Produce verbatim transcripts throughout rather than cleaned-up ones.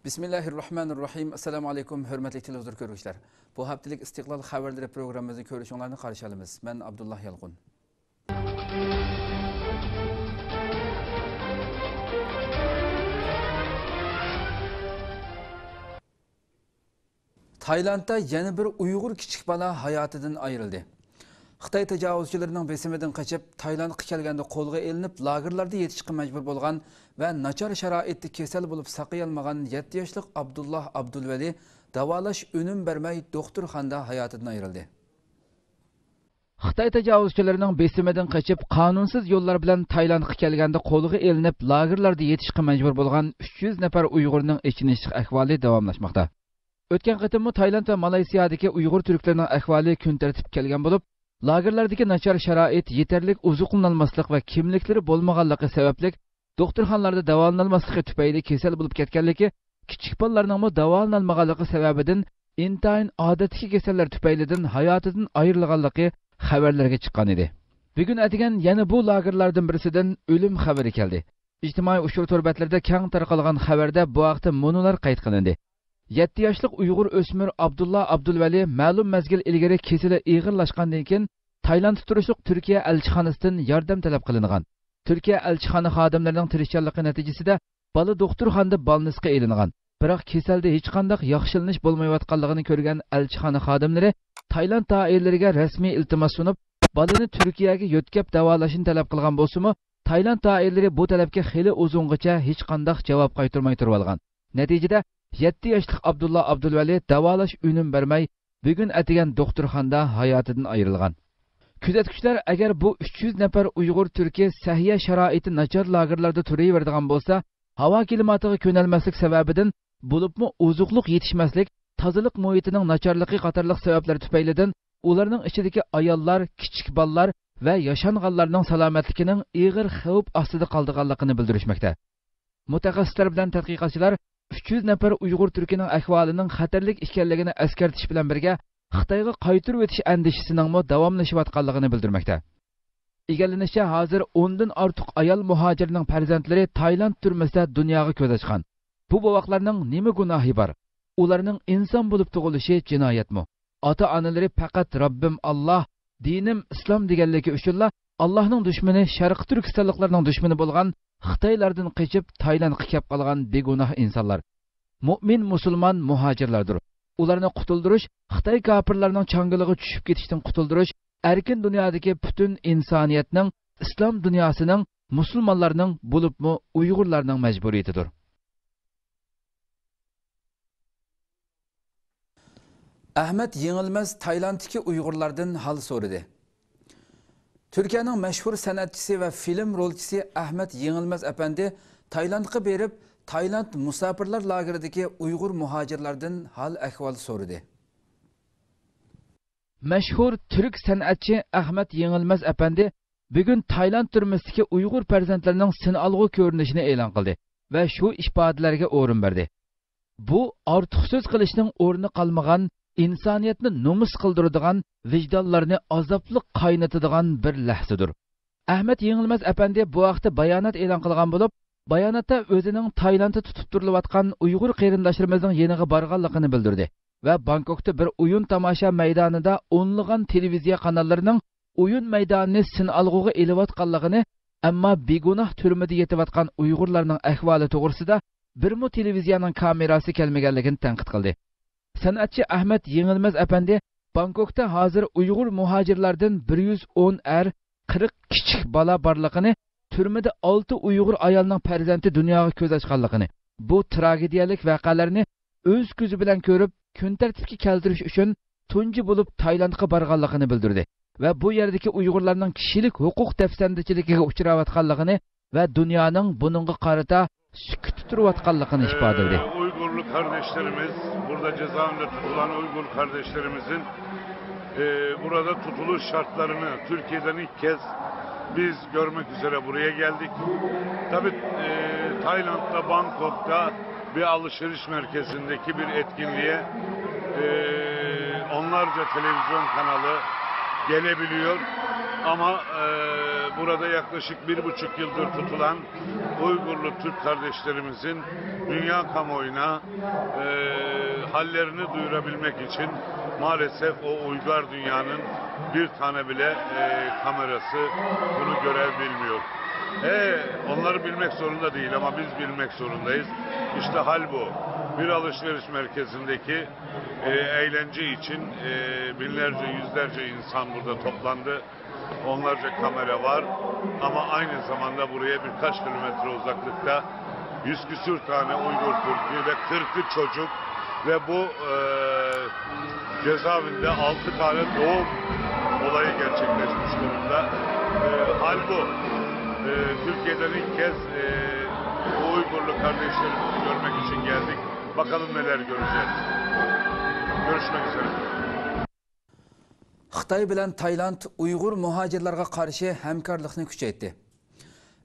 بىسمىللاھىررەھمانىررەھىم. ئەسسالامۇ ئەلەيكۇم، ھۆرمەتلىك تېلېۋىزور كۆرگۈچىلەر. بۇ ھەپتىلىك ئىستىقلال خەۋەرلىرى پروگراممىمىزنى كۆرۈشۈڭلارنى قارشى ئالىمىز. مەن ئابدۇللا يالقۇن. تايلاندتا يەنە بىر ئۇيغۇر كىچىك بالا ھاياتىدىن ئايرىلدى. خىتاي تاجاۋۇزچىلىرىنىڭ بېسىمىدىن قېچىپ، تايلاندقا كەلگەندە قولغا ئېلىنىپ، لاگېرلاردا يېتىشقا مەجبۇر بولغان ۋە ناچار شارائىتتا كېسەل بولۇپ ساقىيالمىغان يەتتە ياشلىق ئابدۇللا ئابدۇلۋەلى داۋالاش ئۈنۈم بەرمەي، دوختۇرخانىدا ھاياتىدىن ئايرىلدى. خىتاي تاجاۋۇزچىلىرىنىڭ بېسىمىدىن قېچىپ، قانۇنسىز يوللار بىلەن تايلاندقا كەلگەندە قولغا ئېلىنىپ، لاگېرلاردا يېتىشقا مەجبۇر بولغان ئۈچ يۈز نەپەر ئۇيغۇرنىڭ ئېچىنىشلىق ئەھۋالى داۋاملاشماقتا. ئۆتكەن قېتىممۇ تايلاند ۋە مالايسىيادىكى ئۇيغۇر تۈركلىرىنىڭ ئەھۋالى كۈن تەرتىپكە كەلگەن بولۇپ، لاگېرلاردىكى ناچار شارائىت، يېتەرلىك ئوزۇقلىنالماسلىق ۋە كىملىكلىرى بولمىغانلىقى سەۋەبلىك، دوختۇرخانىلاردا داۋالىنالماسلىقى تۈپەيلى كېسەل بولۇپ كەتكەنلىكى، كىچىك بالىلارنىڭمۇ داۋالىنالمىغانلىقى سەۋەبىدىن ئىنتايىن ئادەتتىكى كېسەللەر تۈپەيلىدىن ھاياتىدىن ئايرىلغانلىقى خەۋەرلەرگە چىققان ئىدى. بۈگۈن ئەتىگەن يەنە بۇ لاگېرلاردىن بىرسىدىن ئۆلۈم خەۋىرى كەلدى. ئىجتىمائىي ئۇچۇر تور بەتلىرىدە كەڭ تارقالغان خەۋەردە بۇ ھەقتە مۇنۇلار قەيت قىلىندى. يەتتە ياشلىق ئۇيغۇر ئۆسمۈر ئابدۇللا ئابدۇلۋەلى مەلۇم مەزگىل ئىلگىرى كېسىلى ئېغىرلاشقاندىن كېيىن، تايلاندتا تۇرۇشلۇق تۈركىيە ئەلچىخانىسىدىن ياردەم تەلەپ قىلىنغان. تۈركىيە ئەلچىخانا خادىملىرىنىڭ تىرىشچانلىقى نەتىجىسىدە بالا دوختۇرخانىدا بالنىسقا ئېلىنغان. بىراق كېسەلدە ھېچقانداق ياخشىلىنىش بولمايۋاتقانلىقىنى كۆرگەن ئەلچىخانا خادىملىرى تايلاند دائىرىلىرىگە رەسمىي ئىلتىماس سۇنۇپ، بالىنى تۈركىيەگە يۆتكەپ داۋالاشنى تەلەپ قىلغان بولسىمۇ، تايلاند دائىرىلىرى بۇ تەلەپكە خېلى ئۇزۇنغىچە ھېچقانداق جاۋاب قايتۇرماي تۇرۇۋالغان. نەتىجىدە، يەتتە ياشلىق ئابدۇللا ئابدۇلۋەلى داۋالاش ئۈنۈم بەرمەي، بۈگۈن ئەتىگەن دوختۇرخانىدا ھاياتىدىن ئايرىلغان. كۆزەتكۈچىلەر ئەگەر بۇ ئۈچ يۈز نەپەر ئۇيغۇر تۈركى سەھىيە شارائىتى ناچار لاگېرلاردا تۇرۇۋېرىدىغان بولسا، ھاۋا كىلىماتىغا كۆنەلمەسلىك سەۋەبىدىن، بولۇپمۇ ئوزۇقلۇق يېتىشمەسلىك، تازىلىق مۇھىتىنىڭ ناچارلىقى قاتارلىق سەۋەبلەر تۈپەيلىدىن، ئۇلارنىڭ ئىچىدىكى ئاياللار، كىچىك بالىلار ۋە ياشانغانلارنىڭ سالامەتلىكىنىڭ ئېغىر خەۋپ ئاستىدا قالىدىغانلىقىنى بىلدۈرۈشمەكتە. مۇتەخەسسىسلەر بىلەن تەتقىقاتچىلار ئۈچ يۈز نەپەر ئۇيغۇر تۈركىنىڭ ئەھۋالىنىڭ خەتەرلىك ئىكەنلىكىنى ئەسكەرتىش بىلەن بىرگە، خىتايغا قايتۇرۇۋېتىش ئەندىشىسىنىڭمۇ داۋاملىشىۋاتقانلىقىنى بىلدۈرمەكتە. ئىگىلىنىشىچە، ھازىر ئوندىن ئارتۇق ئايال مۇھاجىرنىڭ پەرزەنتلىرى تايلاند تۈرمىسىدە دۇنياغا كۆز ئاچقان. بۇ بوۋاقلارنىڭ نېمە گۇناھى بار؟ ئۇلارنىڭ ئىنسان بولۇپ تۇغۇلۇشى جىنايەتمۇ؟ ئاتا-ئانىلىرى پەقەت رەببىم ئاللاھ، دىنىم ئىسلام دېگەنلىكى ئۈچۈنلا ئاللاھنىڭ دۈشمىنى، شەرقىي تۈركىستانلىقلارنىڭ دۈشمىنى بولغان خىتايلاردىن قېچىپ تايلاندقا كەپ قالغان بىگۇناھ ئىنسانلار. مۆمىن مۇسۇلمان مۇھاجىرلاردۇر. ئۇلارنى قۇتۇلدۇرۇش خىتاي كاپىرلارنىڭ چاڭگىلىغا چۈشۈپ كېتىشتىن قۇتۇلدۇرۇش ئەركىن دۇنيادىكى پۈتۈن ئىنسانىيەتنىڭ، ئىسلام دۇنياسىنىڭ، مۇسۇلمانلارنىڭ، بولۇپمۇ ئۇيغۇرلارنىڭ مەجبۇرىيىتىدۇر. ئەھمەت يېڭىلمەز تايلاندتىكى ئۇيغۇرلاردىن ھال سورىدى. تۈركىيەنىڭ مەشھۇر سەنئەتچىسى ۋە فىلىم رولچىسى ئەھمەت يېڭىلمەز ئەپەندى تايلاندقا بېرىپ، تايلاند مۇساپىرلار لاگېرىدىكى ئۇيغۇر مۇھاجىرلاردىن ھال-ئەھۋال سورىدى. مەشھۇر تۈرك سەنئەتچى ئەخمەت يېڭىلمەز ئەپەندى بۈگۈن تايلاند تۈرمىسىدىكى ئۇيغۇر پەرزەنتلىرىنىڭ سىنئالغۇ كۆرۈنۈشىنى ئېلان قىلدى ۋە شۇ ئىپادىلەرگە ئورۇن بەردى. بۇ ئارتۇق سۆز قىلىشنىڭ ئورنى قالمىغان، ئىنسانىيەتنى نومۇس قىلدۇرىدىغان، ۋىجدانلارنى ئازابلىق قاينىتىدىغان بىر لەھزىدۇر. ئەخمەت يېڭىلمەز ئەپەندى بۇ ھەقتە بايانات ئېلان قىلغان بولۇپ، باياناتتا ئۆزىنىڭ تايلاندتا تۇتۇپ تۇرۇلۇۋاتقان ئۇيغۇر قېرىنداشلىرىمىزنىڭ يېنىغا بارغانلىقىنى بىلدۈردى ۋە بانكوكتا بىر ئويۇن تاماشا مەيدانىدا ئونلىغان تېلېۋىزىيە قاناللىرىنىڭ ئويۇن مەيدانىنى سىنئالغۇغا ئېلىۋاتقانلىقىنى، ئەمما بىگۇناھ تۈرمىدە يېتىۋاتقان ئۇيغۇرلارنىڭ ئەھۋالى توغرىسىدا بىرمۇ تېلېۋىزىيەنىڭ كامېراسى كەلمىگەنلىكىنى تەنقىد قىلدى. سەنئەتچى ئەخمەت يېڭىلمەز ئەپەندى بانكوكتا ھازىر ئۇيغۇر مۇھاجىرلاردىن بىر يۈز ئون ئەر، قىرىق كىچىك بالا بارلىقىنى، تۈرمىدە ئالتە ئۇيغۇر ئايالنىڭ پەرزەنتى دۇنياغا كۆز ئاچقانلىقىنى، بۇ تراگېدىيەلىك ۋەقەلەرنى ئۆز كۆزى بىلەن كۆرۈپ، كۈن تەرتىپكە كەلتۈرۈش ئۈچۈن تۇنجى بولۇپ تايلاندقا بارغانلىقىنى بىلدۈردى ۋە بۇ يەردىكى ئۇيغۇرلارنىڭ كىشىلىك ھوقۇق دەپسەندىچىلىكىگە ئۇچراۋاتقانلىقىنى ۋە دۇنيانىڭ بۇنىڭغا قارىتا سۈكۈتتە تۇرۇۋاتقانلىقىنى ئىپادىلىدى. Ee, Uygurlu kardeşlerimiz, burada cezaevinde tutulan Uygur kardeşlerimizin, e, burada tutuluş şartlarını Türkiye'den ilk kez biz görmek üzere buraya geldik. Tabii, e, Tayland'da, Bangkok'ta bir alışveriş merkezindeki bir etkinliğe, e, onlarca televizyon kanalı gelebiliyor. Ama, e, Burada yaklaşık bir buçuk yıldır tutulan Uygurlu Türk kardeşlerimizin dünya kamuoyuna, e, hallerini duyurabilmek için maalesef o uygar dünyanın bir tane bile, e, kamerası bunu görev bilmiyor. E, onları bilmek zorunda değil ama biz bilmek zorundayız. İşte hal bu. Bir alışveriş merkezindeki, e, eğlence için, e, binlerce, yüzlerce insan burada toplandı. Onlarca kamera var ama aynı zamanda buraya birkaç kilometre uzaklıkta yüz küsür tane Uygur Türk'ü ve kırkı çocuk ve bu, e, cezaevinde altı tane doğum olayı gerçekleşmiş durumda. E, hal bu. E, Türkiye'den ilk kez, e, bu Uygurlu kardeşlerimizi görmek için geldik. Bakalım neler göreceğiz. Görüşmek üzere. خىتاي بىلەن تايلاند ئۇيغۇر مۇھاجىرلارغا قارشى ھەمكارلىقنى كۈچەيتتى.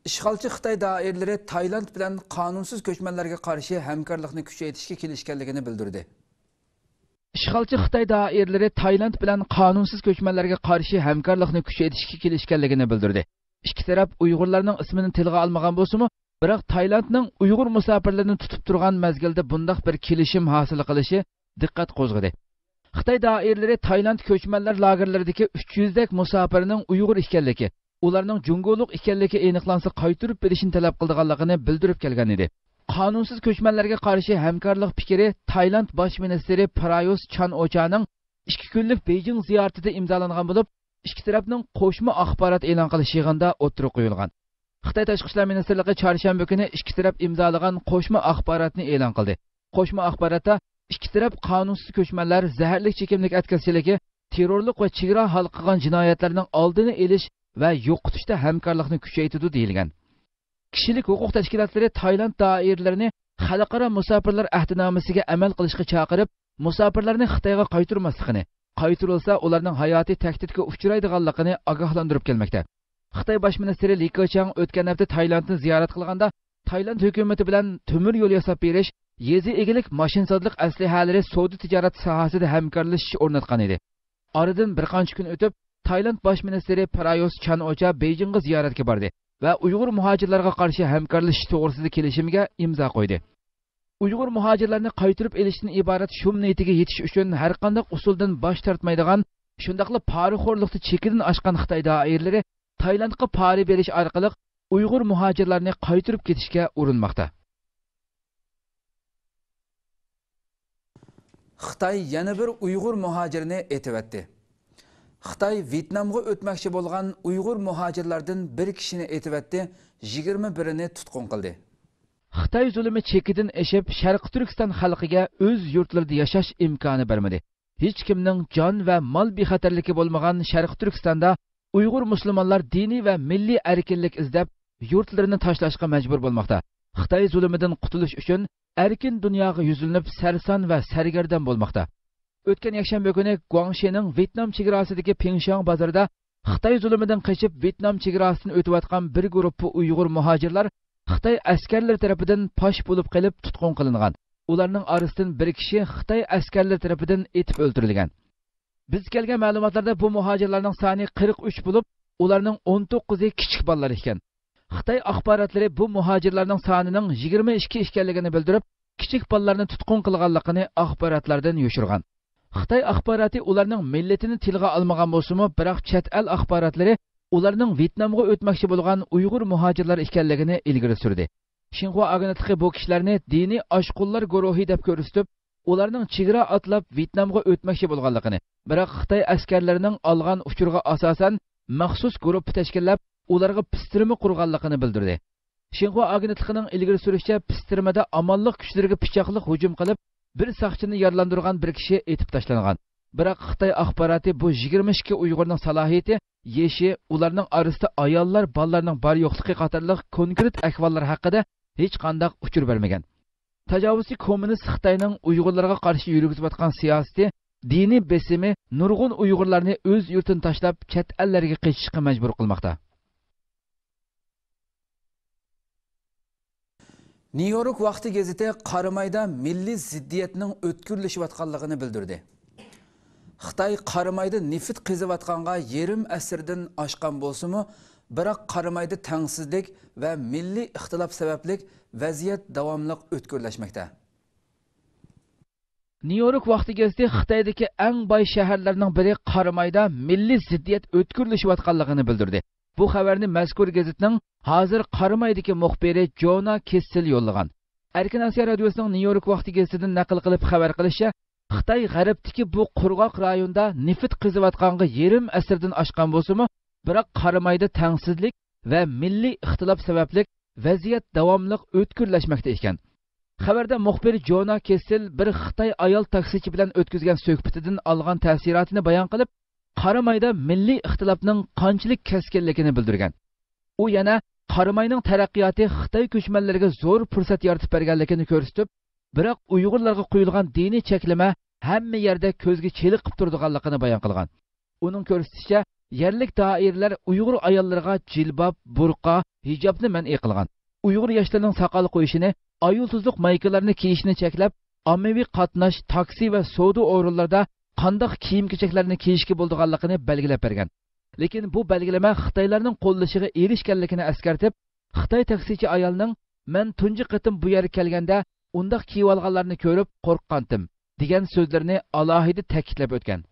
ئىشغالچى خىتاي دائىرىلىرى تايلاند بىلەن قانۇنسىز كۆچمەنلەرگە قارشى ھەمكارلىقنى كۈچەيتىشكە كېلىشكەنلىكىنى بىلدۈردى. ئىشغالچى خىتاي دائىرىلىرى تايلاند بىلەن قانۇنسىز كۆچمەنلەرگە قارشى ھەمكارلىقنى كۈچەيتىشكە كېلىشكەنلىكىنى بىلدۈردى. ئىككى تەرەپ ئۇيغۇرلارنىڭ ئىسمىنى تىلغا ئالمىغان بولسىمۇ، بىراق تايلاندنىڭ ئۇيغۇر مۇساپىرلىرىنى تۇتۇپ تۇرغان مەزگىلدە بۇنداق بىر كېلىشىم ھاسىل قىلىشى دىققەت قوزغىدى. خىتاي دائىرىلىرى تايلاند كۆچمەنلەر لاگېرلىرىدىكى ئۈچ يۈزدەك مۇساپىرنىڭ ئۇيغۇر ئىكەنلىكى، ئۇلارنىڭ جۇڭگولۇق ئىكەنلىكى ئېنىقلانسا قايتۇرۇپ بېرىشنى تەلەپ قىلىدىغانلىقىنى بىلدۈرۈپ كەلگەن ئىدى. قانۇنسىز كۆچمەنلەرگە قارشى ھەمكارلىق پىكرى تايلاند باش مىنىستىرى پرايۇس چان ئوچانىڭ ئىككى كۈنلۈك بېيجىڭ زىيارىتىدە ئىمزالانغان بولۇپ، ئىككى تەرەپنىڭ قوشما ئاخبارات ئېلان قىلىش يىغىنىدا ئوتتۇرىغا قويۇلغان. خىتاي تاشقى ئىشلار مىنىستىرلىقى چارشەنبە كۈنى ئىككى تەرەپ ئىمزالىغان قوشما ئاخباراتنى ئېلان قىلدى. قوشما ئاخباراتتا ئىككى تەرەپ قانۇنسىز كۆچمەنلەر، زەھەرلىك چېكىملىك ئەتكەسچىلىكى، تېررورلۇق ۋە چېگرا ھالقىغان جىنايەتلەرنىڭ ئالدىنى ئېلىش ۋە يوقىتىشتا ھەمكارلىقنى كۈچەيتىدۇ دېيىلگەن. كىشىلىك ھوقۇق تەشكىلاتلىرى تايلاند دائىرىلىرىنى خەلقئارا مۇساپىرلار ئەھدىنامىسىگە ئەمەل قىلىشقا چاقىرىپ، مۇساپىرلارنى خىتايغا قايتۇرماسلىقىنى، قايتۇرۇلسا ئۇلارنىڭ ھاياتى تەھدىتكە ئۇچرايدىغانلىقىنى ئاگاھلاندۇرۇپ كەلمەكتە. خىتاي باش مىنىستىرى لى كېچياڭ ئۆتكەن ھەپتە تايلاندنى زىيارەت قىلغاندا، تايلاند ھۆكۈمىتى بىلەن تۆمۈر يول ياساپ بېرىش، يېزا ئىگىلىك، ماشىنىسازلىق ئەسلىھەلىرى سودا تىجارەت ساھەسىدە ھەمكارلىشىش ئورناتقان ئىدى. ئارىدىن بىر قانچە كۈن ئۆتۈپ، تايلاند باش مىنىستىرى پرايۇس چان ئوچا بېيجىڭغا زىيارەتكە باردى ۋە ئۇيغۇر مۇھاجىرلارغا قارشى ھەمكارلىشىش توغرىسىدا كېلىشىمگە ئىمزا قويدى. ئۇيغۇر مۇھاجىرلارنى قايتۇرۇپ ئېلىشتىن ئىبارەت شۇم نىيىتىگە يېتىش ئۈچۈن ھەرقانداق ئۇسۇلدىن باش تارتمايدىغان، شۇنداقلا پارىخورلۇقتا چېكىدىن ئاشقان خىتاي دائىرىلىرى تايلاندقا پارا بېرىش ئارقىلىق ئۇيغۇر مۇھاجىرلارنى قايتۇرۇپ كېتىشكە ئۇرۇنماقتا. خىتاي يەنە بىر ئۇيغۇر مۇھاجىرنى ئېتىۋەتتى. خىتاي ۋيېتنامغا ئۆتمەكچى بولغان ئۇيغۇر مۇھاجىرلاردىن بىر كىشىنى ئېتىۋەتتى، يىگىرمە بىرىنى تۇتقۇن قىلدى. خىتاي زۇلۇمى چېكىدىن ئېشىپ، شەرقىي تۈركىستان خەلقىگە ئۆز يۇرتلىرىدا ياشاش ئىمكانى بەرمىدى. ھېچكىمنىڭ جان ۋە مال بىخەتەرلىكى بولمىغان شەرقىي تۈركىستاندا ئۇيغۇر مۇسۇلمانلار دىنىي ۋە مىللىي ئەركىنلىك ئىزدەپ، يۇرتلىرىنى تاشلاشقا مەجبۇر بولماقتا. خىتاي زۇلۇمىدىن قۇتۇلۇش ئۈچۈن ئەركىن دۇنياغا يۈزلىنىپ، سەرسان ۋە سەرگەردان بولماقتا. ئۆتكەن يەكشەنبە كۈنى گۇاڭشىنىڭ ۋيېتنام چېگراسىدىكى پىڭشياڭ بازىرىدا خىتاي زۇلۇمىدىن قېچىپ، ۋيېتنام چېگراسىدىن ئۆتۈۋاتقان بىر گۇرۇپپا ئۇيغۇر مۇھاجىرلار خىتاي ئەسكەرلىرى تەرىپىدىن پاش بولۇپ قېلىپ تۇتقۇن قىلىنغان. ئۇلارنىڭ ئارىسىدىن بىر كىشى خىتاي ئەسكەرلىرى تەرىپىدىن ئېتىپ ئۆلتۈرۈلگەن. بىز كەلگەن مەلۇماتلاردا بۇ مۇھاجىرلارنىڭ سانى قىرىق ئۈچ بولۇپ، ئۇلارنىڭ ئون توققۇزى كىچىك بالىلار ئىكەن. خىتاي ئاخباراتلىرى بۇ مۇھاجىرلارنىڭ سانىنىڭ يىگىرمە ئىككى ئىكەنلىكىنى بىلدۈرۈپ، كىچىك بالىلارنى تۇتقۇن قىلغانلىقىنى ئاخباراتلاردىن يوشۇرغان. خىتاي ئاخباراتى ئۇلارنىڭ مىللىتىنى تىلغا ئالمىغان بولسىمۇ، بىراق چەت ئەل ئاخباراتلىرى ئۇلارنىڭ ۋيېتنامغا ئۆتمەكچى بولغان ئۇيغۇر مۇھاجىرلار ئىكەنلىكىنى ئىلگىرى سۈردى. شىنخۇا ئاگېنتلىقى بۇ كىشىلەرنى دىنىي ئاشقۇنلار گۇرۇھى دەپ كۆرسىتىپ، ئۇلارنىڭ چېگرا ئاتلاپ ۋيېتنامغا ئۆتمەكچى بولغانلىقىنى، بىراق خىتاي ئەسكەرلىرىنىڭ ئالغان ئۇچۇرىغا ئاساسەن مەخسۇس گۇرۇپپا تەشكىللەپ، ئۇلارغا پىستىرما قۇرغانلىقىنى بىلدۈردى. شىنخۇا ئاگېنتلىقىنىڭ ئىلگىرى سۈرۈشىچە، پىستىرمىدا ئامانلىق كۈچلىرىگە پىچاقلىق ھۇجۇم قىلىپ، بىر ساقچىنى يارىلاندۇرغان بىر كىشى ئېتىپ تاشلانغان. بىراق خىتاي ئاخباراتى بۇ يىگىرمە ئىككى ئۇيغۇرنىڭ سالاھىيىتى، يېشى، ئۇلارنىڭ ئارىسىدا ئاياللار، بالىلارنىڭ بار-يوقلۇقى قاتارلىق كونكرېت ئەھۋاللار ھەققىدە ھېچقانداق ئۇچۇر بەرمىگەن. تاجاۋۇزچى كوممۇنىست خىتاينىڭ ئۇيغۇرلارغا قارشى يۈرگۈزۈۋاتقان سىياسىتى دىنىي بېسىمى نۇرغۇن ئۇيغۇرلارنى ئۆز يۇرتىنى تاشلاپ، چەت ئەللەرگە قېچىشقا مەجبۇر قىلماقتا. نيۇ يورك ۋاقتى گېزىتى قارامايدا مىللىي زىددىيەتنىڭ ئۆتكۈرلىشىۋاتقانلىقىنى بىلدۈردى. خىتاي قارامايدا نېفىت قېزىۋاتقانغا يېرىم ئەسىردىن ئاشقان بولسىمۇ، بىراق قارامايدا تەڭسىزلىك ۋە مىللىي ئىختىلاپ سەۋەبلىك ۋەزىيەت داۋاملىق ئۆتكۈرلەشمەكتە. نيۇ يورك ۋاقتى گېزىتى خىتايدىكى ئەڭ باي شەھەرلەرنىڭ بىرى قارامايدا مىللىي زىددىيەت ئۆتكۈرلىشىۋاتقانلىقىنى بىلدۈردى. بۇ خەۋەرنى مەزكۇر گېزىتنىڭ ھازىر قارامايدىكى مۇخبىرى جونا كېسسېل يوللىغان. ئەركىن ئاسىيا رادىيوسىنىڭ نيۇ يورك ۋاقتى گېزىتىدىن نەقىل قىلىپ خەۋەر قىلىشىچە، خىتاي غەربتىكى بۇ قۇرغاق رايوندا نېفىت قېزىۋاتقانغا يېرىم ئەسىردىن ئاشقان بولسىمۇ، بىراق قارامايدا تەڭسىزلىك ۋە مىللىي ئىختىلاپ سەۋەبلىك ۋەزىيەت داۋاملىق ئۆتكۈرلەشمەكتە ئىكەن. خەۋەردە مۇخبىر جونا كېسسېل بىر خىتاي ئايال تاكسىچى بىلەن ئۆتكۈزگەن سۆھبىتىدىن ئالغان تەسىراتىنى بايان قىلىپ، قارامايدا مىللىي ئىختىلاپنىڭ قانچىلىك كەسكىنلىكىنى بىلدۈرگەن. ئۇ يەنە قاراماينىڭ تەرەققىياتى خىتاي كۆچمەنلىرىگە زور پۇرسەت يارىتىپ بەرگەنلىكىنى كۆرسىتىپ، بىراق ئۇيغۇرلارغا قويۇلغان دىنىي چەكلىمە ھەممە يەردە كۆزگە چېلىقىپ تۇرىدىغانلىقىنى بايان قىلغان. ئۇنىڭ كۆرسىتىشىچە، يەرلىك دائىرىلەر ئۇيغۇر ئاياللىرىغا جىلباب، بۇرقا، ھىجابنى مەنئى قىلغان. ئۇيغۇر ياشلىرىنىڭ ساقال قويۇشىنى، ئايۇلتۇزلۇق مايكىلارنى كىيىشنى چەكلەپ، ئاممىۋى قاتناش، تاكسى ۋە سودا ئورۇنلىرىدا قانداق كىيىم-كېچەكلەرنى كىيىشكە بولىدىغانلىقىنى بەلگىلەپ بەرگەن. لېكىن بۇ بەلگىلىمە خىتايلارنىڭ قوللىشىغا ئېرىشكەنلىكىنى ئەسكەرتىپ، خىتاي تاكسىچى ئايالنىڭ، «مەن تۇنجى قېتىم بۇ يەرگە كەلگەندە ئۇنداق كىيىۋالغانلارنى كۆرۈپ قورققانتىم» دېگەن سۆزلىرىنى ئالاھىدە تەكىتلەپ ئۆتكەن.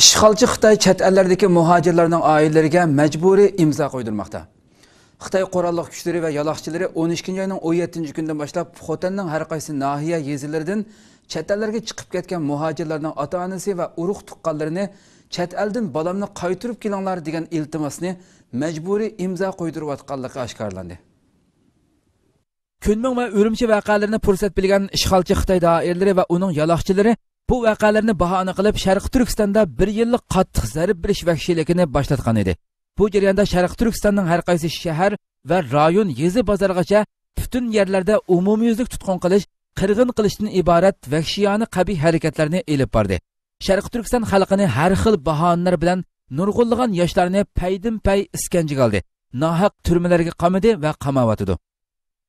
ئىشغالچى خىتاي چەت ئەللەردىكى مۇھاجىرلارنىڭ ئائىلىلىرىگە مەجبۇرىي ئىمزا قويدۇرماقتا. خىتاي قوراللىق كۈچلىرى ۋە يالاقچىلىرى ئون ئىككىنچى ئاينىڭ ئون يەتتىنچى كۈنىدىن باشلاپ خوتەننىڭ ھەر قايسى ناھىيە، يېزىلىرىدىن چەت ئەللەرگە چىقىپ كەتكەن مۇھاجىرلارنىڭ ئاتا-ئانىسى ۋە ئۇرۇق-تۇغقانلىرىنى چەت ئەلدىن «بالامنى قايتۇرۇپ كېلىڭلار» دېگەن ئىلتىماسنى مەجبۇرىي ئىمزا قويدۇرۇۋاتقانلىقى ئاشكارىلاندى. كۈنمىڭ ۋە ئۈرۈمچى ۋەقەلىرىنى پۇرسەت بىلگەن ئىشغالچى خىتاي دائىرىلىرى ۋە ئۇنىڭ يالاقچىلىرى بۇ ۋەقەلەرنى باھانە قىلىپ، شەرقىي تۈركىستاندا بىر يىللىق قاتتىق زەربە بېرىش ۋەھشىيلىكىنى باشلاتقان ئىدى. بۇ جەرياندا شەرقىي تۈركىستاننىڭ ھەر قايسى شەھەر ۋە رايون، يېزا، بازارغىچە پۈتۈن يەرلەردە ئومۇميۈزلۈك تۇتقۇن قىلىش، قىرغىن قىلىشتىن ئىبارەت ۋەھشىيانە قەبىھ ھەرىكەتلەرنى ئېلىپ باردى. شەرقىي تۈركىستان خەلقىنى ھەر خىل باھانىلەر بىلەن نۇرغۇنلىغان ياشلارنى پەيدىن پەي ئىسكەنجىگە ئالدى، ناھەق تۈرمىلەرگە قامىدى ۋە قاماۋاتىدۇ.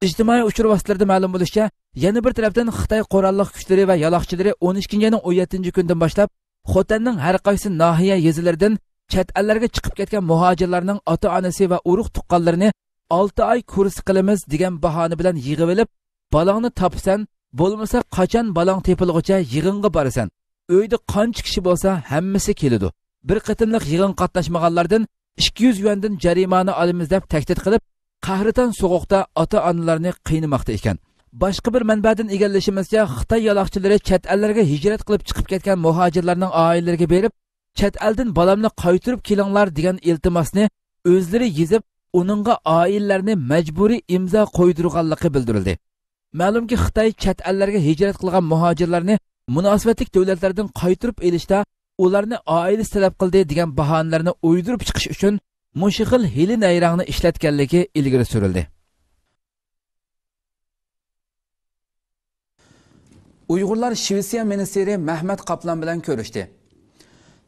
ئىجتىمائىي ئۇچۇر ۋاسىتىلىرىدا مەلۇم بولۇشىچە، يەنە بىر تەرەپتىن خىتاي قوراللىق كۈچلىرى ۋە يالاقچىلىرى ئون ئىككىنچى ئاينىڭ ئون يەتتىنچى كۈنىدىن باشلاپ خوتەننىڭ ھەر قايسى ناھىيە، يېزىلىرىدىن چەت ئەللەرگە چىقىپ كەتكەن مۇھاجىرلارنىڭ ئاتا-ئانىسى ۋە ئۇرۇق-تۇغقانلىرىنى ئالتە ئاي كۇرس قىلىمىز دېگەن باھانە بىلەن يىغىۋېلىپ، «بالاڭنى تاپىسەن، بولمىسا قاچان بالاڭ تېپىلغۇچە يىغىنغا بارىسەن. ئۆيدە قانچە كىشى بولسا ھەممىسى كېلىدۇ. بىر قېتىملىق يىغىنغا قاتناشمىغانلاردىن ئىككى يۈز يۈەندىن جەرىمانە ئالىمىز» دەپ تەھدىت قىلىپ، قەھرىتان سوغۇقتا ئاتا-ئانىلارنى قىينىماقتا ئىكەن. باشقا بىر مەنبەدىن ئىگىلىشىمىزچە، خىتاي يالاقچىلىرى چەت ئەللەرگە ھىجرەت قىلىپ چىقىپ كەتكەن مۇھاجىرلارنىڭ ئائىلىلىرىگە بېرىپ، «چەت ئەلدىن بالامنى قايتۇرۇپ كېلىڭلار» دېگەن ئىلتىماسنى ئۆزلىرى يېزىپ، ئۇنىڭغا ئائىلىلەرنى مەجبۇرىي ئىمزا قويدۇرغانلىقى بىلدۈرۈلدى. مەلۇمكى، خىتاي چەت ئەللەرگە ھىجرەت قىلغان مۇھاجىرلارنى مۇناسىۋەتلىك دۆلەتلەردىن قايتۇرۇپ ئېلىشتا ئۇلارنى ئائىلىسى تەلەپ قىلدى دېگەن باھانىلەرنى ئويدۇرۇپ چىقىش ئۈچۈن مۇشۇ خىل ھىيلە-نەيرەڭنى ئىشلەتكەنلىكى ئىلگىرى سۈرۈلدى. ئۇيغۇرلار شىۋېتسىيە مىنىستىرى مەھمەت قاپلان بىلەن كۆرۈشتى.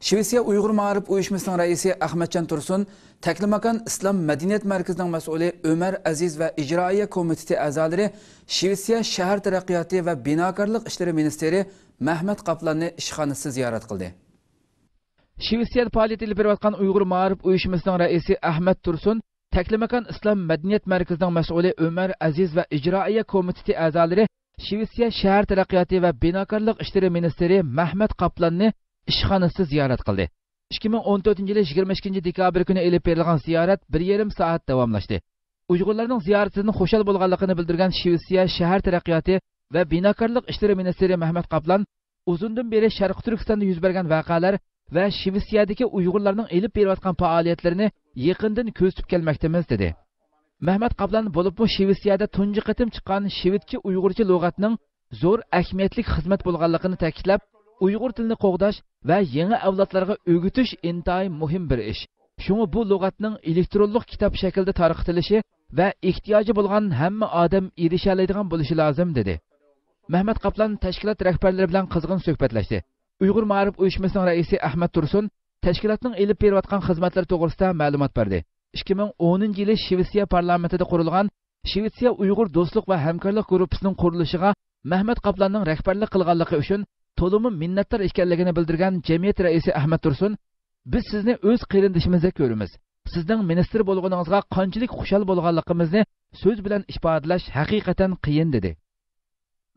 شىۋېتسىيە ئۇيغۇر مائارىپ ئۇيۇشمىسىنىڭ رەئىسى ئەخمەتجان تۇرسۇن، تەكلىماكان ئىسلام مەدەنىيەت مەركىزىنىڭ مەسئۇلى ئۆمەر ئەزىز ۋە ئىجرائىيە كومىتېتى ئەزالىرى شىۋېتسىيە شەھەر تەرەققىياتى ۋە بىناكارلىق ئىشلىرى مىنىستىرى مەھمەت قاپلاننى ئىشخانىسىدا زىيارەت قىلدى. شىۋېتسىيەدە پائالىيەت ئېلىپ بېرىۋاتقان ئۇيغۇر مائارىپ ئۇيۇشمىسىنىڭ رەئىسى ئەخمەت تۇرسۇن، تەكلىماكان ئىسلام مەدەنىيەت مەركىزىنىڭ مەسئۇلى ئۆمەر ئەزىز ۋە ئىجرائىيە كومىتېتى ئەزالىرى شىۋېتسىيە شەھەر تەرەققىياتى ۋە بىناكارلىق ئىشلىرى مىنىستىرى مەھمەت قاپلاننى ئىشخانىسىدا زىيارەت قىلدى. ئىككى مىڭ ئون تۆتىنچى يىلى يىگىرمە ئىككىنچى دېكابىر كۈنى ئېلىپ بېرىلغان زىيارەت بىر يېرىم سائەت داۋاملاشتى. ئۇيغۇرلارنىڭ زىيارىتىدىن خۇشال بولغانلىقىنى بىلدۈرگەن شىۋېتسىيە شەھەر تەرەققىياتى ۋە بىناكارلىق ئىشلىرى مىنىستىرى مەھمەت قاپلان ئۇزۇندىن بېرى شەرقىي تۈركىستاندا يۈز بەرگەن ۋەقەلەر ۋە شىۋېتسىيەدىكى ئۇيغۇرلارنىڭ ئېلىپ بېرىۋاتقان پائالىيەتلىرىنى يېقىندىن كۆزىتىپ كەلمەكتىمىز، دېدى. مەھمەت قاپلان بولۇپمۇ شىۋېتسىيەدە تۇنجى قېتىم چىققان شىۋېتچە ئۇيغۇرچە لۇغەتنىڭ زور ئەھمىيەتلىك خىزمەت بولغانلىقىنى تەكىتلەپ، ئۇيغۇر تىلىنى قوغداش ۋە يېڭى ئەۋلادلارغا ئۆگىتىش ئىنتايىن مۇھىم بىر ئىش. شۇڭا بۇ لۇغەتنىڭ ئېلېكترونلۇق كىتاب شەكلىدە تارقىتىلىشى ۋە ئېھتىياجى بولغان ھەممە ئادەم ئېرىشەلەيدىغان بولۇشى لازىم، دېدى. مەھمەت قاپلان تەشكىلات رەھبەرلىرى بىلەن قىزغىن سۆھبەتلەشتى. ئۇيغۇر مائارىپ ئۇيۇشمىسىنىڭ رەئىسى ئەخمەت تۇرسۇن تەشكىلاتنىڭ ئېلىپ بېرىۋاتقان خىزمەتلىرى توغرىسىدا مەلۇمات بەردى. ئىككى مىڭ ئونىنچى يىلى شىۋېتسىيە پارلامېنتىدا قۇرۇلغان شىۋېتسىيە ئۇيغۇر دوستلۇق ۋە ھەمكارلىق گۇرۇپپىسىنىڭ قۇرۇلۇشىغا مەھمەت قاپلاننىڭ رەھبەرلىك قىلغانلىقى ئۈچۈن تولىمۇ مىننەتدار ئىكەنلىكىنى بىلدۈرگەن جەمئىيەت رەئىسى ئەھمەت تۇرسۇن، بىز سىزنى ئۆز قېرىندىشىمىزدەك كۆرىمىز. سىزنىڭ مىنىستىر بولغىنىڭىزغا قانچىلىك خۇشال بولغانلىقىمىزنى سۆز بىلەن ئىپادىلەش ھەقىقەتەن قىيىن، دېدى.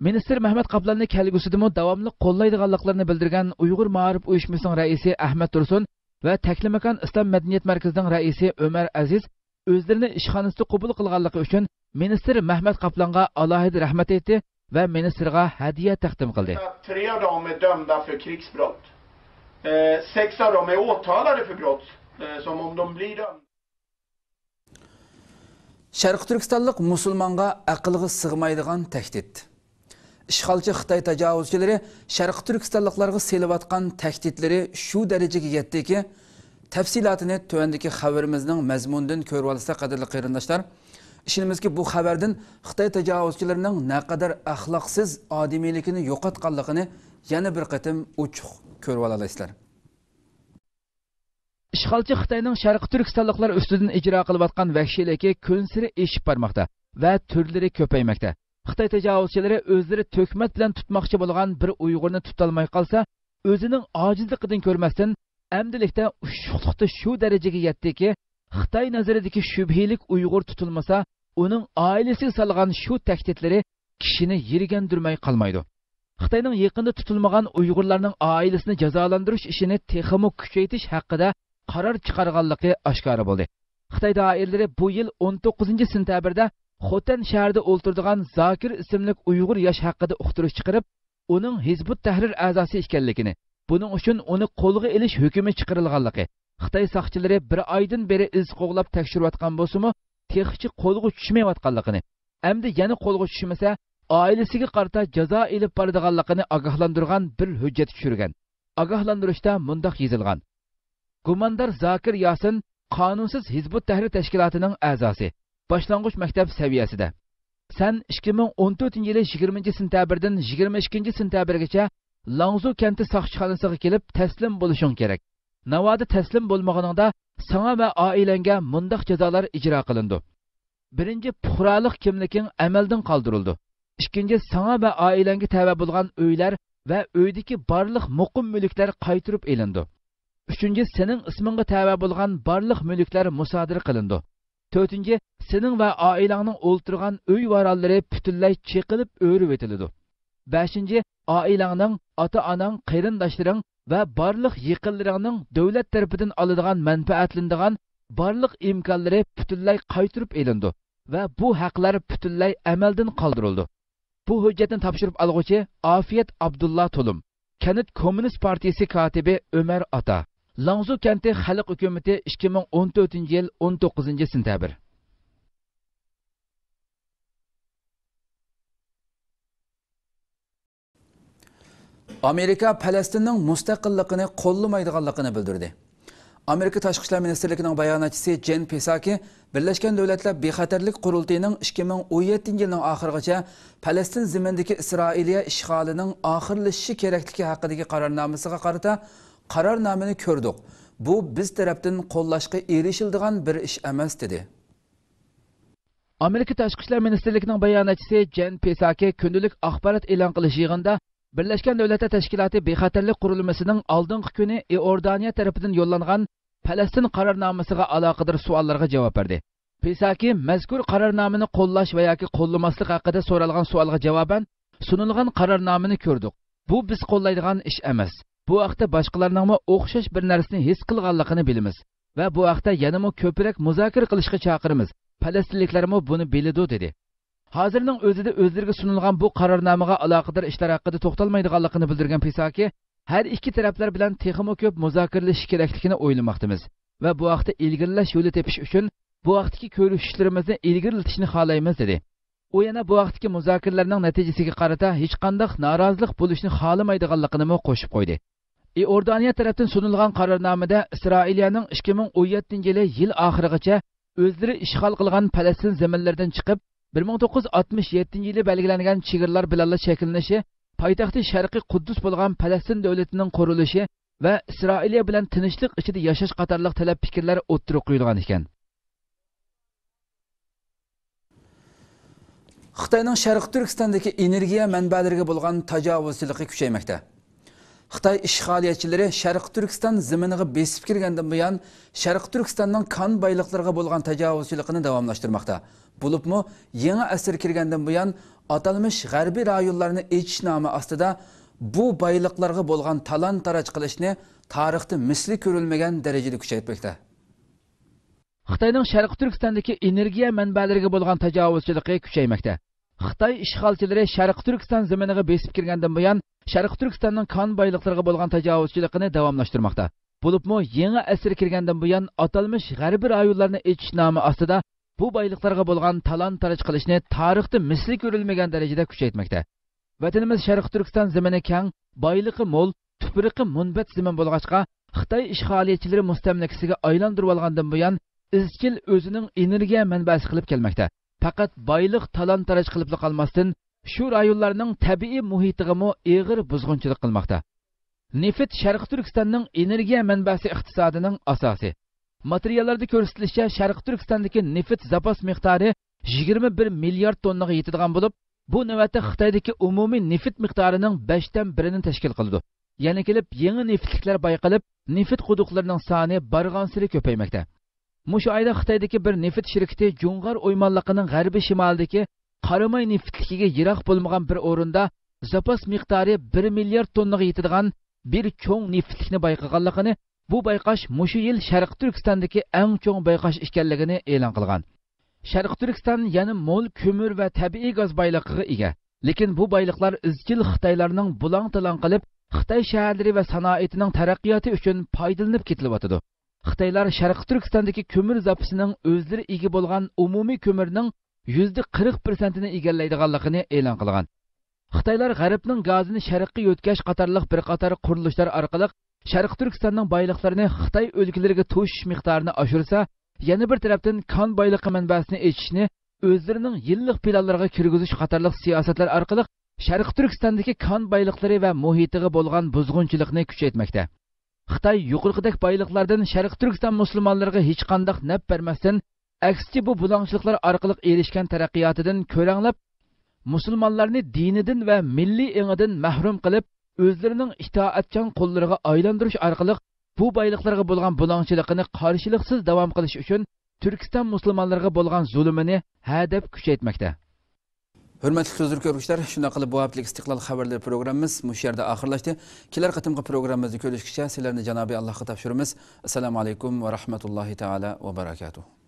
مىنىستىر مەھمەت قاپلاننى كەلگۈسىدىمۇ داۋاملىق قوللايدىغانلىقلىرىنى بىلدۈرگەن ئۇيغۇر مائارىپ ئۇيۇشمىسىنىڭ رەئىسى ئەھمەت تۇرسۇن ۋە تەكلىماكان ئىسلام مەدەنىيەت مەركىزىنىڭ رەئىسى ئۆمەر ئەزىز ئۆزلىرىنى ئىشخانىسىدا قوبۇل قىلغانلىقى ئۈچۈن مىنىستىر مەھمەت قاپلانغا ئالاھىدە رەھمەت ئېيتتى ۋە مىنىستىرغا ھەدىيە تەقدىم قىلدى. Tre av dem är dömda för krigsbrott. Eh, sex av dem är åtalade för brott, eh, som om de blir dömda. شەرقىي تۈركىستانلىق مۇسۇلمانغا ئەقىلگە سىغمايدىغان تەھدىت. ئىشغالچى خىتاي تاجاۋۇزچىلىرى شەرقىي تۈركىستانلىقلارغا سېلىۋاتقان تەھدىتلىرى شۇ دەرىجىگە يەتتىكى، تەپسىلاتىنى تۆۋەندىكى خەۋىرىمىزنىڭ مەزمۇنىدىن كۆرۈۋالساق، قەدىرلىك قېرىنداشلار، ئىشىنىمىزكى، بۇ خەۋەردىن خىتاي تاجاۋۇزچىلىرىنىڭ نەقەدەر ئەخلاقسىز ئادىمىيلىكىنى يوقاتقانلىقىنى يەنە بىر قېتىم ئوچۇق كۆرۈۋالالايسىلەر. ئىشغالچى خىتاينىڭ شەرقىي تۈركىستانلىقلار ئۈستىدىن ئىجرا قىلىۋاتقان ۋەھشىيلىكى كۈنسېرى ئېشىپ بارماقتا ۋە تۈرلىرى كۆپەيمەكتە. خىتاي تاجاۋۇزچىلىرى ئۆزلىرى تۆھمەت بىلەن تۇتماقچى بولغان بىر ئۇيغۇرنى تۇتالماي قالسا، ئۆزىنىڭ ئاجىزلىقىدىن كۆرمەستىن، ئەمدىلىكتە ئۇششۇقلۇقتا شۇ دەرىجىگە يەتتىكى، خىتاي نەزىرىدىكى شۈبھىلىك ئۇيغۇر تۇتۇلمىسا، ئۇنىڭ ئائىلىسىگە سالغان شۇ تەھدىتلىرى كىشىنى يىرگەندۈرمەي قالمايدۇ. خىتاينىڭ يېقىندا تۇتۇلمىغان ئۇيغۇرلارنىڭ ئائىلىسىنى جازالاندۇرۇش ئىشىنى تېخىمۇ كۈچەيتىش ھەققىدە قارار چىقارغانلىقى ئاشكارا بولدى. خىتاي دائىرىلىرى بۇ يىل ئون توققۇزىنچى سېنتەبىردە خوتەن شەھىرىدە ئولتۇرىدىغان زاكىر ئىسىملىك ئۇيغۇر ياش ھەققىدە ئۇقتۇرۇش چىقىرىپ، ئۇنىڭ ھىزبۇت تەھرىر ئەزاسى ئىكەنلىكىنى، بۇنىڭ ئۈچۈن ئۇنى قولغا ئېلىش ھۆكۈمى چىقىرىلغانلىقى، خىتاي ساقچىلىرى بىر ئايدىن بېرى ئىز قوغلاپ تەكشۈرۈۋاتقان بولسىمۇ، تېخىچە قولغا چۈشمەيۋاتقانلىقىنى، ئەمدى يەنە قولغا چۈشمىسە، ئائىلىسىگە قارىتا جازا ئېلىپ بارىدىغانلىقىنى ئاگاھلاندۇرغان بىر ھۆججەت چۈشۈرگەن. ئاگاھلاندۇرۇشتا مۇنداق يېزىلغان: گۇماندار زاكىر ياسىن قانۇنسىز ھىزبۇت تەھرىر تەشكىلاتىنىڭ ئەزاسى، باشلانغۇچ مەكتەپ سەۋىيەسىدە. سەن ئىككى مىڭ ئون تۆتىنچى يىلى يىگىرمىنچى سېنتەبىردىن يىگىرمە ئىككىنچى سېنتەبىرگىچە لاڭزۇ كەنتى ساقچىخانىسىغا كېلىپ تەسلىم بولۇشۇڭ كېرەك. ناۋادا تەسلىم بولمىغىنىڭدا ساڭا ۋە ئائىلەڭگە مۇنداق جازالار ئىجرا قىلىنىدۇ. بىرىنچى، پۇقرالىق كىملىكىڭ ئەمەلدىن قالدۇرۇلىدۇ. ئىككىنچى، ساڭا ۋە ئائىلەڭگە تەۋە بولغان ئۆيلەر ۋە ئۆيدىكى بارلىق مۇقىم مۈلۈكلەر قايتۇرۇپ ئېلىنىدۇ. ئۈچىنچى، سېنىڭ ئىسمىڭغا تەۋە بولغان بارلىق مۈلۈكلەر مۇسادىرە قىلىنىدۇ. تۆتىنچى، سېنىڭ ۋە ئائىلەڭنىڭ ئولتۇرغان ئۆي ۋارانلىرى پۈتۈنلەي چېقىلىپ ئۆرۈۋېتىلىدۇ. بەشىنچى، ئائىلەڭنىڭ، ئاتا-ئاناڭ، قېرىنداشلىرىڭ ۋە بارلىق يېقىنلىرىڭنىڭ دۆلەت تەرىپىدىن ئالىدىغان مەنپەئەتلىنىدىغان بارلىق ئىمكانلىرى پۈتۈنلەي قايتۇرۇپ ئېلىنىدۇ ۋە بۇ ھەقلەر پۈتۈنلەي ئەمەلدىن قالدۇرۇلىدۇ. بۇ ھۆججەتنى تاپشۇرۇپ ئالغۇچى ئافىيەت ئابدۇللا تولۇم، كەنت كوممۇنىست پارتىيىسى كاتىپى ئۆمەر ئاتا. لاڭزۇ كەنتى خەلق ھۆكۈمىتى، ئىككى مىڭ ئون تۆتىنچى يىل، ئون توققۇزىنچى سېنتەبىر. ئامېرىكا پەلەستىننىڭ مۇستەقىللىقىنى قوللىمايدىغانلىقىنى بىلدۈردى. ئامېرىكا تاشقى ئىشلار مىنىستىرلىكىنىڭ باياناتچىسى جېن پېساكى بىرلەشكەن دۆلەتلەر بىخەتەرلىك قۇرۇلتىيىنىڭ ئىككى مىڭ ئون يەتتىنچى يىلنىڭ ئاخىرىغىچە پەلەستىن زېمىنىدىكى ئىسرائىلىيە ئىشغالىنىڭ ئاخىرلىشىشى كېرەكلىكى ھەققىدىكى قارارنامىسىغا قارىتا قارارنامىنى كۆردۇق. بۇ بىز تەرەپتىن قوللاشقا ئېرىشىلىدىغان بىر ئىش ئەمەس، دېدى. ئامېرىكا تاشقى ئىشلار مىنىستىرلىكىنىڭ باياناتچىسى جېن پېساكى كۈندىلىك ئاخبارات ئېلان قىلىش يىغىنىدا بىرلەشكەن دۆلەتلەر تەشكىلاتى بىخەتەرلىك قۇرۇلمىسىنىڭ ئالدىنقى كۈنى ئىئوردانىيە تەرىپىدىن يوللانغان پەلەستىن قارارنامىسىغا ئالاقىدار سوئاللارغا جاۋاب بەردى. پېساكى مەزكۇر قارارنامىنى قوللاش ۋە ياكى قوللىماسلىق ھەققىدە سورالغان سوئالغا جاۋابەن، سۇنۇلغان قارارنامىنى كۆردۇق. بۇ بىز قوللايدىغان ئىش ئەمەس. بۇ ھەقتە باشقىلارنىڭمۇ ئوخشاش بىر نەرسىنى ھېس قىلغانلىقىنى بىلىمىز ۋە بۇ ھەقتە يەنىمۇ كۆپرەك مۇزاكىرە قىلىشقا چاقىرىمىز. پەلەستىنلىكلەرمۇ بۇنى بىلىدۇ، دېدى. ھازىرنىڭ ئۆزىدە ئۆزلىرىگە سۇنۇلغان بۇ قارارنامىغا ئالاقىدار ئىشلار ھەققىدە توختالمايدىغانلىقىنى بىلدۈرگەن پېساكى، ھەر ئىككى تەرەپلەر بىلەن تېخىمۇ كۆپ مۇزاكىرىلىشىش كېرەكلىكىنى ئويلىماقتىمىز ۋە بۇ ھەقتە ئىلگىرىلەش يولى تېپىش ئۈچۈن بۇ ھەقتىكى كۆرۈشۈشلىرىمىزنى ئىلگىرىلىتىشنى خالايمىز، دېدى. ئۇ يەنە بۇ ھەقتىكى مۇزاكىرىلەرنىڭ نەتىجىسىگە قارىتا ھېچقانداق نارازىلىق بولۇشنى خالىمايدىغانلىقىنىمۇ قوشۇپ قويدى. ئىئوردانىيە تەرەپتىن سۇنۇلغان قارارنامىدە ئىسرائىلىيەنىڭ ئىككى مىڭ ئون يەتتىنچى يىلى يىل ئاخىرىغىچە ئۆزلىرى ئىشغال قىلغان پەلەستىن زېمىنلىرىدىن چىقىپ، بىر مىڭ توققۇز يۈز ئاتمىش يەتتىنچى يىلى بەلگىلەنگەن چېگرىلار بىلەنلا شەكىللىنىشى، پايتەختى شەرقىي قۇددۇس بولغان پەلەستىن دۆلىتىنىڭ قۇرۇلۇشى ۋە ئىسرائىلىيە بىلەن تىنچلىق ئىچىدە ياشاش قاتارلىق تەلەپ پىكىرلەر ئوتتۇرىغا قويۇلغان ئىكەن. خىتاينىڭ شەرقىي تۈركىستاندىكى ئېنېرگىيە مەنبەلىرىگە بولغان تاجاۋۇزچىلىقى كۈچەيمەكتە. خىتاي ئىشغالىيەتچىلىرى شەرقىي تۈركىستان زېمىنىغا بېسىپ كىرگەندىن بۇيان، شەرقىي تۈركىستاننىڭ كان بايلىقلىرىغا بولغان تاجاۋۇزچىلىقىنى داۋاملاشتۇرماقتا. بولۇپمۇ يېڭى ئەسىر كىرگەندىن بۇيان، ئاتالمىش غەربىي رايونلارنى ئېچىش نامى ئاستىدا بۇ بايلىقلارغا بولغان تالان-تاراج قىلىشنى تارىختا مىسلى كۆرۈلمىگەن دەرىجىدە كۈچەيتمەكتە. خىتاينىڭ شەرقىي تۈركىستاندىكى ئېنېرگىيە مەنبەلىرىگە بولغان تاجاۋۇزچىلىقى كۈچەيمەكتە. خىتاي ئىشغالچىلىرى شەرقىي تۈركىستان زېمىنىغا بېسىپ كىرگەندىن بۇيان، شەرقىي تۈركىستاننىڭ كان بايلىقلىرىغا بولغان تاجاۋۇزچىلىقىنى داۋاملاشتۇرماقتا. بولۇپمۇ يېڭى ئەسىر كىرگەندىن بۇيان، ئاتالمىش غەربىي رايونلارنى ئېچىش نامى ئاستىدا بۇ بايلىقلارغا بولغان تالان-تاراج قىلىشنى تارىختا مىسلى كۆرۈلمىگەن دەرىجىدە كۈچەيتمەكتە. ۋەتىنىمىز شەرقىي تۈركىستان زېمىنى كەڭ، بايلىقى مول، تۇپرىقى مۇنبەت زېمىن بولغاچقا، خىتاي ئىشغالىيەتچىلىرى مۇستەملىكىسىگە ئايلاندۇرۇۋالغاندىن بۇيان، ئىزچىل ئۆزىنىڭ ئېنېرگىيە مەنبەسى قىلىپ كەلمەكتە. پەقەت بايلىق تالان-تاراج قىلىپلا قالماستىن، شۇ رايونلارنىڭ تەبىئىي مۇھىتىغىمۇ ئېغىر بۇزغۇنچىلىق قىلماقتا. نېفىت شەرقىي تۈركىستاننىڭ ئېنېرگىيە مەنبەسى ئىقتىسادىنىڭ ئاساسى. ماتېرىياللاردا كۆرسىتىلىشىچە، شەرقىي تۈركىستاندىكى نېفىت زاپاس مىقدارى يىگىرمە بىر مىليارد توننىغا يېتىدىغان بولۇپ، بۇ نۆۋەتتە خىتايدىكى ئومۇمىي نېفىت مىقدارىنىڭ بەشتىن بىرىنى تەشكىل قىلىدۇ. يەنە كېلىپ يېڭى نېفىتلىكلەر بايقىلىپ، نېفىت قۇدۇقلىرىنىڭ سانى بارغانسېرى كۆپەيمەكتە. مۇشۇ ئايدا خىتايدىكى بىر نېفىت شىركىتى جۇڭغار ئويمانلىقىنىڭ غەربىي شىمالىدىكى قاراماي نېفىتلىكىگە يىراق بولمىغان بىر ئورۇندا زاپاس مىقدارى بىر مىليارد توننىغا يېتىدىغان بىر چوڭ نېفىتلىكنى بايقىغانلىقىنى، بۇ بايقاش مۇشۇ يىل شەرقىي تۈركىستاندىكى ئەڭ چوڭ بايقاش ئىكەنلىكىنى ئېلان قىلغان. شەرقىي تۈركىستان يەنە مول كۆمۈر ۋە تەبىئىي گاز بايلىقىغا ئىگە. لېكىن بۇ بايلىقلار ئىزچىل خىتايلارنىڭ بۇلاڭ-تالاڭ قىلىپ، خىتاي شەھەرلىرى ۋە سانائىتىنىڭ تەرەققىياتى ئۈچۈن پايدىلىنىپ كېتىلىۋاتىدۇ. خىتايلار شەرقىي تۈركىستاندىكى كۆمۈر زاپىسىنىڭ ئۆزلىرى ئىگە بولغان ئومۇمىي كۆمۈرنىڭ يۈزدە قىرىق پىرسەنتىنى ئىگىلەيدىغانلىقىنى ئېلان قىلغان. خىتايلار غەربنىڭ گازىنى شەرققە يۆتكەش قاتارلىق بىر قاتار قۇرۇلۇشلار ئارقىلىق شەرقىي تۈركىستاننىڭ بايلىقلىرىنى خىتاي ئۆلكىلىرىگە توشۇش مىقدارىنى ئاشۇرسا، يەنە بىر تەرەپتىن كان بايلىقى مەنبەسىنى ئېچىشنى ئۆزلىرىنىڭ يىللىق پىلانلىرىغا كىرگۈزۈش قاتارلىق سىياسەتلەر ئارقىلىق شەرقىي تۈركىستاندىكى كان بايلىقلىرى ۋە مۇھىتىغا بولغان بۇزغۇنچىلىقنى كۈچەيتمەكتە. خىتاي يۇقىرىقىدەك بايلىقلاردىن شەرقىي تۈركىستان مۇسۇلمانلىرىغا ھېچقانداق نەپ بەرمەستىن، ئەكسىچە بۇ بۇلاڭچىلىقلار ئارقىلىق ئېرىشكەن تەرەققىياتىدىن كۆرەڭلەپ، مۇسۇلمانلارنى دىنىدىن ۋە مىللىي ئېڭىدىن مەھرۇم قىلىپ، ئۆزلىرىنىڭ ئىتائەتچان قۇللىرىغا ئايلاندۇرۇش ئارقىلىق بۇ بايلىقلارغا بولغان بۇلاڭچىلىقىنى قارشىلىقسىز داۋام قىلىش ئۈچۈن تۈركىستان مۇسۇلمانلىرىغا بولغان زۇلۇمىنى ھەدەپ كۈچەيتمەكتە. ھۆرمەتلىك تېلېۋىزور كۆرگۈچىلەر، شۇنداق قىلىپ بۇ ھەپتىلىك ئىستىقلال خەۋەرلىرى پروگراممىمىز مۇشۇ يەردە ئاخىرلاشتى. كېلەر قېتىمقى پروگراممىمىزدا كۆرۈشكىچە سىلەرنى جانابى ئاللاھقا تاپشۇرىمىز. ئەسسالامۇ ئەلەيكۇم ۋە رەھمەتۇللاھى تائالا ۋە بەرەكاتۇھ.